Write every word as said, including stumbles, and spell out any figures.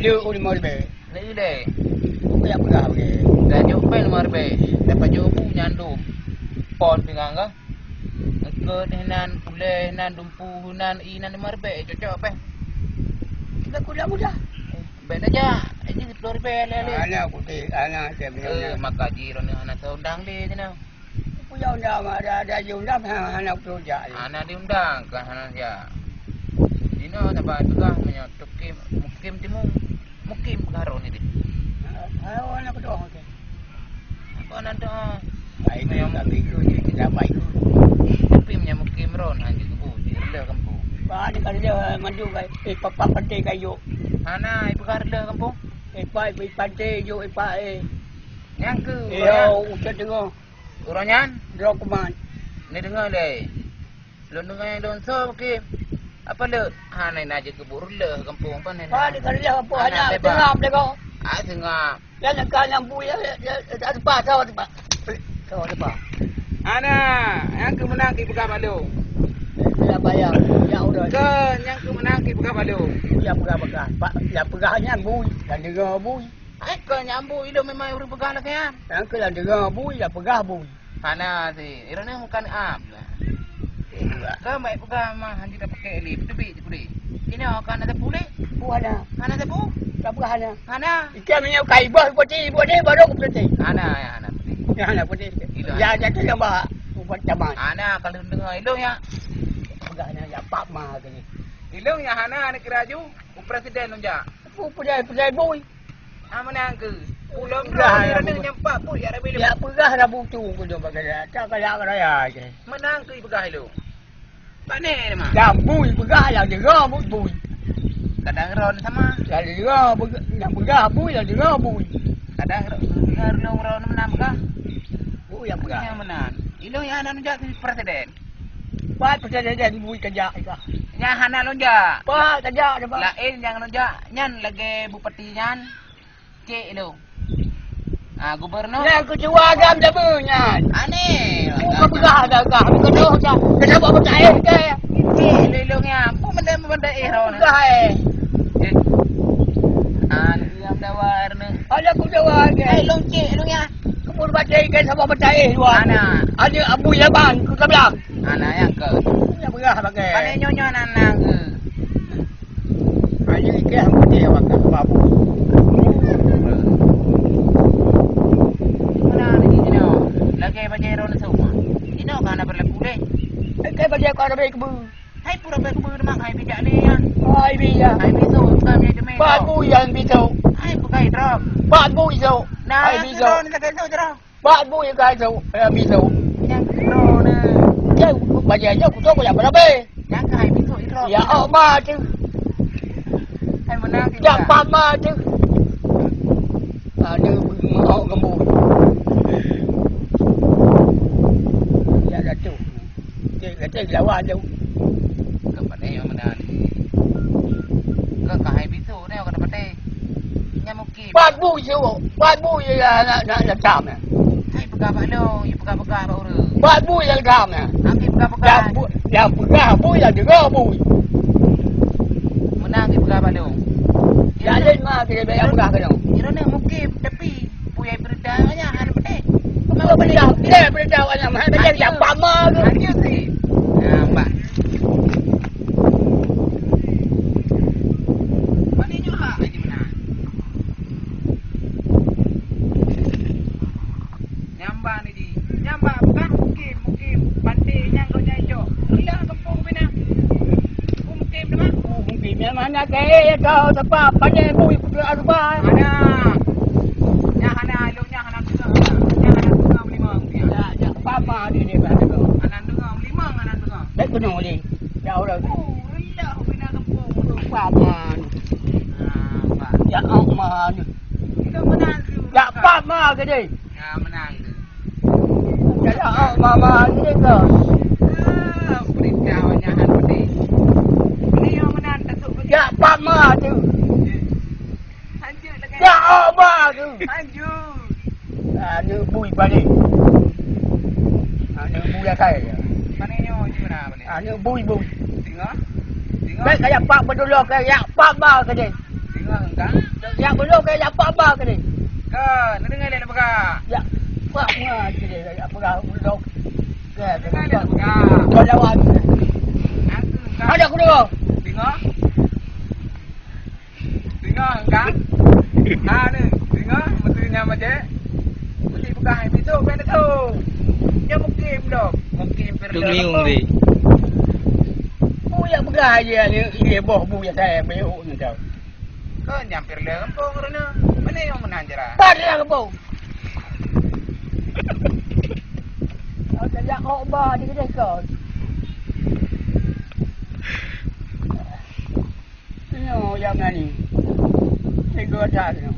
Jeuet u limong ribèe. Lé ilèe. Bukan jak peugah lagèe. Dah jok bèe limong ribèe. Dapat jok bu nyan dum. Pon pingan kah? Eungkôt hinan, ulèe hinan, dumpeue hinan, ié hinan limong ribèe. Cocok bèe. Dah kuda mudah. Bèk tajak. Ini sepuluh ribèe alèh-alèh. Hana kuté, hana saya punya. Eh, maka ji droeneuh hana taundang lé jinoe. Peue ya undang, ada, ada ji undang, hana, hana kuté jak lé. Hana diundang, kan hana jak. Jinoe saban peugah meunyoe tukim, mukim timu, mukim peugah droeneuh deh. Ha, ha, hana kudoh, oke. Apa nan doa? Baik, meunyoe tapi itu je kita baik dulu. Tapi meunyoe mukim droeneuh hana jikeubut, di reuloh gampông. Ba ni ka reuloh maju kai, eh, papa pantai kayu. Hana, ipeugah reuloh gampông. Eh, pa, eh, pantai juk, eh, pa, eh. Nyang keu, eh, yo, ucet dengoh. Uroe nyan? Droe kuman. Ni deungoe lé. Lôn deungoe lôn soe mukim. Apa le? Ha, nai na jeuet keu bu reuloh gampông apa nai na? Ha, di ka reuloh gampông, hana, hana teuba. Seungab lé ko. Ah, seungab. Nyan ka nyang bui, ya, ya, ya, teupah, sawa teupah. Sawa teupah. Hana, nyang keu meunang ki peugah bak lôn. Ya, bayar. Ya, udah. Ke nyang keu meunang ki peugah bak lôn. Ya, peugah, peugah. Pak, ya, peugah nyan bui. Dan deungoe bui. Hai, keu nyang bui lôn memang ureueng peugah lagèe nyan. Nyang keu lam deungoe bui, lam peugah bui. Hana sih, iroh ni bukan am. Keu baik peugah mah hanjeuet tapakèk lé, beuteubiet jih pulé. Inoe ka hana sapeue lé? Bu hana. Hana sapeue? Sapeue hana. Hana. Ikan minyak kai beuh putih, bu ni baru ku putih. Hana, ya, hana putih. Ya, hana putih. Ilo. Ya, jadi yang bah, ubat caman. Hana, kalau deungoe ilong ya. Peugah hana, ya, pap mah gini. Ilong ya hana, aneuk kira ju, ku presiden lôn jak. Bu, pudai, pudai bui. Ah, meunang keu? Ulôn droe ya, nyang empat pun ya Rabi. Ya peugah Rabu tu keu lôn bagaimana? Tak kaya raya je. Meunang keu peugah ilong. Pane mah. Dah bui peugah ya deungoe bui bui. Kadang ron sama. Ya deungoe peugah, yang peugah bui ya deungoe bui. Kadang ron ron meunang peugah. Bui yang peugah. Yang meunang. Ilong ya aneuk jak presiden. Pat peuseudah bui kajak ika. Nyan hana lôn jak. Pat kajak dah, Pak. Laén nyang lôn jak, nyan lagèe bupati nyan, cek lôn. Ah, gubernur. Nyang keucuba agam jameun nyan. Aneh. Bukan peugah dah kah. Bukan dah kah. Kenapa peugah eh ke? Cek lôn nyan. Pun benda-benda eh ron. Peugah eh. Eh. Ah, ni yang dawar ni. Ada kuda ke? Eh, lôn cek lôn nyan. Kebun batai ke sama batai luar. Ana. Ada Abu Yaban ke sebelah. Hana nyang keu. Nyang peugah bagai. Pane nyoe nyoe nan nang keu. Hanya ikhlas putih awak keu babu. Meunan lagèe jinoe. Lagèe bajèe droeneuh seuh. Jinoe ka hana peureulèe puléh. Lagèe bajèe ka hana peureulèe keubeue. Hai pura bèk keubeue mak hai bijak ni ya. Hai bijak. Hai bisu ka mi demi. Babu yang bisu. Hai bukai drop. Babu isu. Nah, hai bisu. Droeneuh lagèe seuh droe. Bak bui ka tu, eh, miso. Nyang keu droeneuh. Dia bajèe nyoe kuto kujak berabe. Nyang keu hai miso idroe. Ya, oh, ma tu. Hai meunang kita. Jak pama tu. Ada mau gembu. Ya, dah tu. Cek, kata lawan tu. Kau pandai yang mana ni? Kau kahai bisu ni, kau dapat eh. Nyamuk Pat bui seuôt, pat bui ya na, na, na tam na. Hai peugah bak lôn, ya peugah-peugah bak ureueng. Pat bui ya tam na. Aki peugah-peugah. Ya bu, ya peugah bui ya deungoe bui. Meunan aki peugah bak lôn. Ya laén ma aki ya peugah keu lôn. Droeneuh mukim, tapi peue nyang peurintah nyan hana peudeh. Peue peurintah, ya peurintah awak nyan, hana peudeh ya pama tu. Lanjut sih. Nah, Mbak. Mana nyoe hak Haji Meunan? Nyamba ni ji. Nyamba bukan mukim, mukim. Panti nyang kau nyai cok. Ilah kampung bina. Ku mukim tu mah. Ku mukim yang mana ke kau tempat pandai bui putra aruba. Ada. Nyang hana, ilong nyang hana dengar. Nyang hana dengar meulima mukim. Ya, ya, papa dia, dia hana dengar. Hana dengar meulima, hana dengar. Baik kena oleh. Ya Allah. Oh, iya, bina kampung. Papa ni. Ah, Pak. Ya Allah ni. Kita menang tu. Ya, papa ke dia. Ya, menang tu. Ya, ya, mama ni ke? Ah, berita awak nyan hana pedih. Ni yang menang, Datuk Putih. Ya, papa tu. Hanjeuet lagèe. Ya, mama tu. Hanjeuet. Ah, ni bui balik. Ah, ni bui akai. Mana nyoe, di mana balik? Ah, ni bui, bui. Tengok. Tengok. Baik, kaya pak berdua, kaya pak ba ke dia. Enggak. Yak belum ke yak apa ba ke ni? Ke, neudeungoe lé neupeugah. Yak apa mua ke ni? Yak peugah ulok. Ke, ke, ke. Kau lawan. Aku enggak. Ada aku dengar. Dengar? Dengar enggak? Ha ni, dengar? Mesti nyam aja. Mesti peugah hai besok kan tu. Dia mungkin dok. Mungkin perlu. Tu ngiung di. Bu yak peugah aja ni, ini boh bu yak saya, bu yak ni tau. Kau nyampir le kampung rena. Mana yang menang jera? Pada kampung. Kau tak jak kau ba di kedai kau. Nyoe nyang nani. Tiga dah nyoe.